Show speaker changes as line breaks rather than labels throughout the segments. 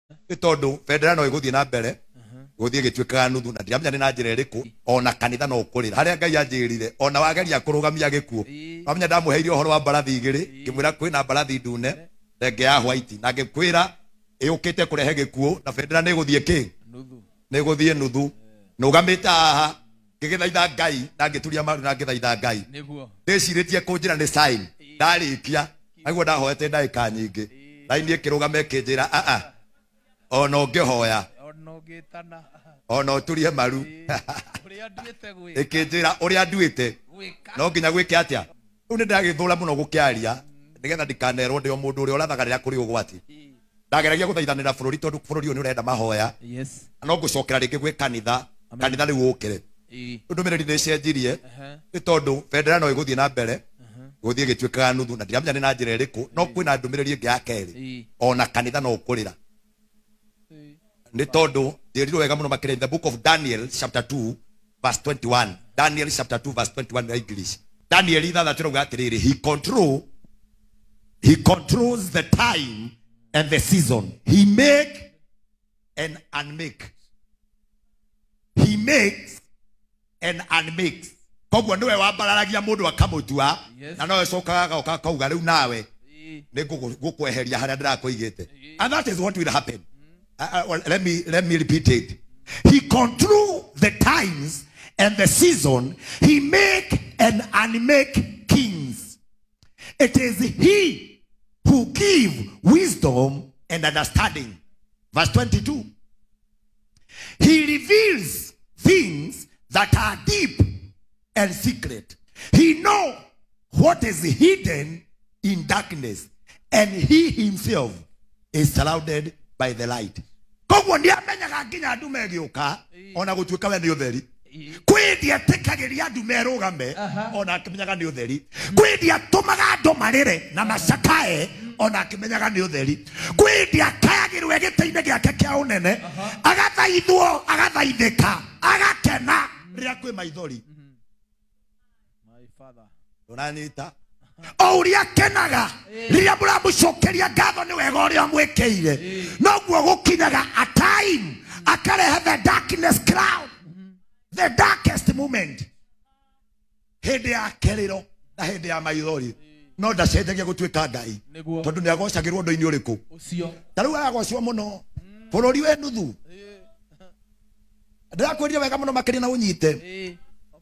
Nĩ tondũ bendera no ĩgũthiĩ na mbere gũthiĩ ĩgĩtuĩkaga nuthu, na ndiramenya nĩ na njĩra ĩrĩkũ. Ona kanitha no ũkũrĩra harĩa Ngai anjĩrire, ona wageria kũrũgamia gĩkuũ. Wamenya ndamũheire ũhoro wa mbarathi igĩrĩ, ngĩmwĩra kwĩna mbarathi ndune na ĩngĩ ya white, na ngĩkwĩra ĩũkĩte kũrehe gĩkuũ na bendera nĩ ĩgũthiĩ kĩ?
Nuthu.
Nĩ ĩgũthiĩ nuthu. Nũgamĩte haha ngĩgĩthaitha Ngai na ngĩturia maru na ngĩthaitha Ngai.
Nĩguo.
Ndĩcirĩtie kũnjĩra nĩ sign ndarĩkia, aguo ndahoete ndagĩka nyingĩ, raini ĩkĩrũgama ĩkĩnjĩra aa, ona ũngĩhoya
Ona ũngĩtana.
ona ũturie maru,
Ũrĩa nduĩte gwĩka.
ĩkĩnjĩra ũrĩa nduĩte
Gwĩka.
no nginya gwĩke atĩa. Rĩu nĩ ndagĩthũra mũno gũkĩaria nĩgetha ndikanerwo ndĩ o mũndũ ũrĩa ũrathaga rĩrĩa kũrĩ ũgwati. Ndageragia gũthaithanĩra bũrũri tondũ bũrũri ũyũ nĩ ũrenda mahoya.
Yes.
No ngũcokera rĩngĩ gwĩ kanitha, kanitha rĩu ũkĩre. Rĩu ndũmĩrĩri nĩ ĩcenjirie nĩ tondũ bendera no ĩgũthiĩ na mbere gũthiĩ ĩgĩtuĩkaga nuthu, na ndiramenya nĩ na njĩra ĩrĩkũ. No kwĩna ndũmĩrĩri ĩngĩ ya kerĩ, ona kanitha no ũkũrĩra nĩ tondũ njĩrirwo wega mũno makĩria in the book of Daniel chapter 2 verse 21. Daniel chapter 2 verse 21 na English. Daniel ithathatũ rauga atĩrĩrĩ, he controls the time and the season. He make and unmake. He makes and unmakes. Koguo nĩwe wambararagia mũndũ akamũtua, na nowe ũcokaga agoka akauga rĩu nawe nĩ ngũkweheria harĩa ndĩrakũigĩte. And that is what will happen. Well, let me repeat it. He control the times and the season. He make and unmake kings. It is he who give wisdom and understanding. Verse 22. He reveals things that are deep and secret. He knows what is hidden in darkness, and he himself is surrounded by the light. Koguo nĩ amenyaga nginya ndume ĩgĩũka, ona gũtuĩka we nĩ ũtheri. Kwĩ ndietĩkagĩria ndume ĩrũgame, ona akĩmenyaga nĩ ũtheri. Kwĩ ndiatũmaga andũ marĩre na macakae, ona akĩmenyaga nĩ ũtheri. Kwĩ ndiakayagĩrwo gĩtĩ-inĩ gĩake kĩa ũnene, agathaithwo, agathaithĩka, agakena rĩrĩa kwĩ maithori.
My father.
Ũranyita? O ũrĩa akenaga rĩrĩa mũramũcokeria ngatho nĩ wega ũrĩa mwĩkĩire, noguo gũkinyaga a time akarehe the darkness cloud, the darkest moment, hĩndĩ ya kĩrĩro na hĩndĩ ya maithori. No ndacenjagia gũtuĩka Ngai,
Nĩguo.
tondũ nĩ agocagĩrwo ũndũ-inĩ ũrĩkũ.
Ũcio.
Ta rĩu aragocwo mũno bũrũri wĩ nuthu. Ndĩrakwĩrire wega mũno makĩria na ũnyite.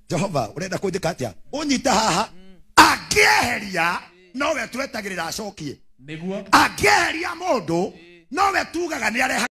Jehova ũrenda kũnjĩka atĩa? Ũnyite haha. Angĩeheria nowe twetagĩrĩra acokie.
Nĩguo.
Angĩeheria mũndũ nowe tugaga nĩ areha